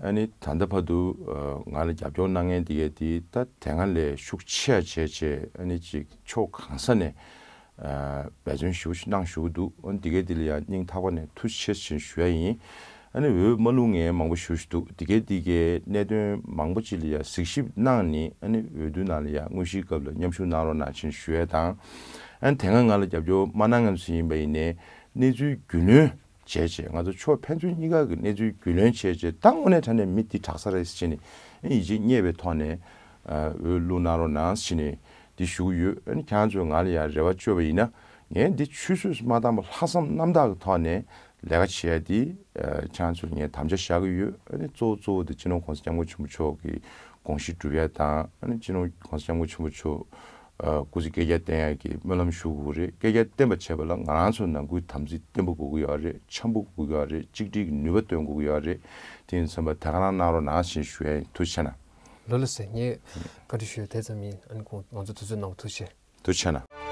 ཨ་ནི་ད་ལྟ་བར་དུ། ཨ། ང་ལ་རྒྱབ་སྐྱོར་གནང་མཁན་དེ་གས་དེ་ད་དེ་སྔ་ལས་ཤུགས་ཆེ་བྱས་བྱས། ཨ་ནི་ཅིག་ཕྱོགས་གང་ས་ནས། ཨ། འབད་བརྩོན་ཞེ་པོ་ཅིག་གནང་བཞིན་འདུག། ཨ་ནི་དེ་གས་དེ་ལ་ཡང་སྙིང་ཐག་པ་ནས་ཐུགས་རྗེ་ཆེ་ཞེས་ཞུ་ཡ་ཡིན། ཨ་ནི་འོས་མ་བླུགས་མཁན་མང་པོ་ཞེ་པོ་ཅིག་འདུག། དེ་གས་དེ་གས་གནད་དོན་མང་པོ་ཅིག་ལ་ཡང་གཟིགས་ཞིབ་གནང་ནས། ཨ་ནི་འོས་བསྡུ་ནང་ལ་ཡང་དངོས་གཞིའི་སྐབས་ལ་མཉམ་ཞུགས་གནང་རོགས་གནང་ཞེས་ཞུ་ཡ་དང་། ཨ་ནི་དེ་སྔ་ང་ལ་རྒྱབ་སྐྱོར་མ་གནང་མཁན་ཚོ་ཡིན་པ་ཡིན་ནའི་གནས་ཚུལ་རྒྱུས་ལོན་བྱས་བྱས། ང་ཚོ་ཕྱོགས་ཕན་ཚུན་གཉིས་ཀ་གི་གནས་ཚུལ་རྒྱུས་ལོན་བྱས་བྱས། ད་དངོས་གནས་དྲང་གནས་མི་འདི་དྲག་ས་རེད་ཟེར་ནས། ཨ། ཡིད་ཆེས་རྙེད་པའི་ཐོག་ནས། ཨ། འོས་བླུགས་གནང་རོགས་གནང་ཟེར་ནས་འདི་ཞུ་གི་ཡོད། ཨ་ནི་ཁྱེད་རང་ཚོས་ང་ལ་ཡང་རེ་བ་བཅོལ་བ་ཡིན་ན། ངས་འདི་ཆུད་ཟོས་སུ་མ་བཏང་བར་ལྷག་བསམ་རྣམ་དག་གི་ཐོག་ནས་ལས་ཀ་བྱེད་ཡ་འདི། ཨ། ཁྱེད་རང་ཚོར་ངས་དམ་བཅའ་བཞག་གི་ཡོད། ཨ་ནི་གཙོ་བོ་གཙོ་བོ་དེ་སྤྱི་ནོར་༸གོང་ས་༸སྐྱབས་མགོན་ཆེན་པོ་མཆོག་གི་དགོངས་གཞི་སྒྲུབ་ཡ་དང་། ཨ་ནི་སྤྱི་ནོར་༸གོང་ས་༸སྐྱབས་མགོན་ཆེན་པོ་མཆོག་ཨ། སྐུ་ཚེ་བསྐལ་བརྒྱར་བརྟན་ཡག་གི་སྨོན་ལམ་ཞུ་དགོས་རེད། བསྐལ་བརྒྱར་བརྟན་པ་བྱེད་པ་ལ་ང་རང་ཚོ་ནང་ཁུལ་དམ་ཚིག་བརྟན་པོ་དགོས་ཀྱི་ཡོད་རེད། འཆམ་པོ་དགོས་ཀྱི་ཡོད་རེད། གཅིག་སྒྲིལ་གྱི་ནུས་པ་སྟོན་དགོས་ཀྱི་ཡོད་རེད། དེ་ཡིན་ཙམ་པ་དེ་ག་རང་གནང་རོགས་གནང་ཞེས་ཞུ་ཡ་ཡིན། ཐུགས་རྗེ་ཆེ་གནང་། ལགས་ལགས་སེ། ངས་བཀའ་འདྲི་ཞུ་ཡ་དེ་ཙམ་ཡིན། ཨ་ནི་ཁོང་ང་ཚོ་དུས་ཚོད་གནང་བ་ཐུགས་རྗེ་ཆེ། ཐུགས་རྗེ་ཆེ་གནང་།